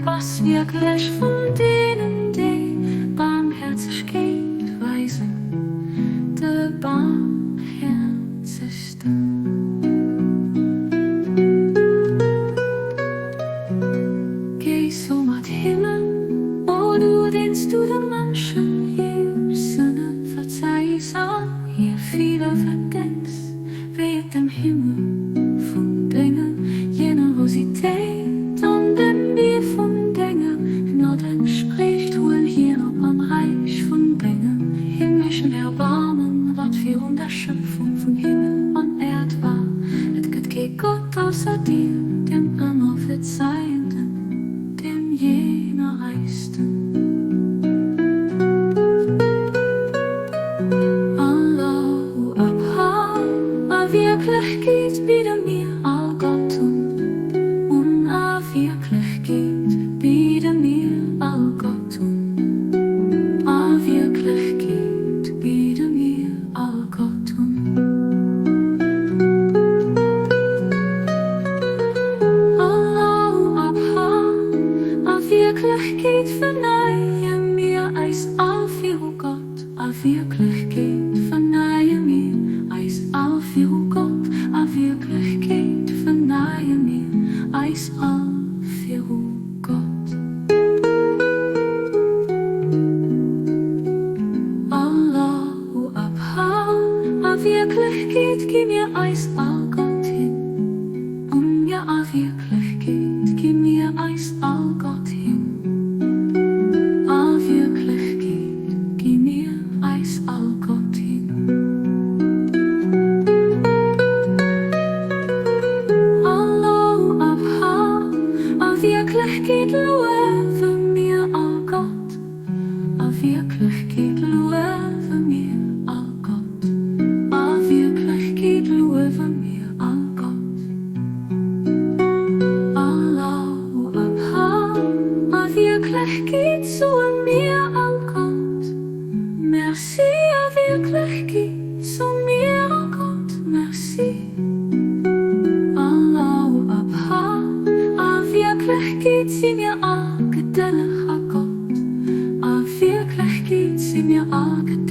Bass wierklech vun deenen, déi Barmherzegkeet weisen, de Barmhäerzegsten. Géi soumat hinnen, O du, deen s du de Mënschen hir Sënne verzeis an hir Feeler verdenks, wéi et dem Himmel vun denger Generositéit an dem Mier vun denger Gnod entsprécht. Huel hien op am Räich vun dengem himmleschen Erbarmen, wat virun der Schëpfung vun Himmel an Äerd war. Et gëtt kee Gott ausser dir, dem Ëmmerverzeienden, dem Jenerräichsten. Allahu Akbar, A Wierklechkeet bidde mir all Gott un, un a Wierklechkeet bidde mir all Gott un, a Wierklechkeet bidde mir all Gott un. Allahu Akbar, A Wierklechkeet verneie mir eis all viru Gott. A Wierklechkeet verneie mir eis all viru Gott, a Wierklechkeet verneie mir eis all viru Gott. Allahu Akbar, A Wierklechkeet gi mir eis all Gott hin, un jo a Wierklechkeet gi mir eis all Gott hin, a Wierklechkeet. Gi mir eis all Gott hin. Allahu Akbar, A Wierklechkeet luewe mir all Gott, a Wierklechkeet luewe mir all Gott, a Wierklechkeet luewe mir all Gott. Allahu Akbar, A Wierklechkeet soe mir all Gott Merci, a Wierklechkeet soe mir all Gott Merci. Allahu Akbar, A Wierklechkeet si mir all gedëlleg a Gott, a Wierklechkeet si mir all gedëlleg.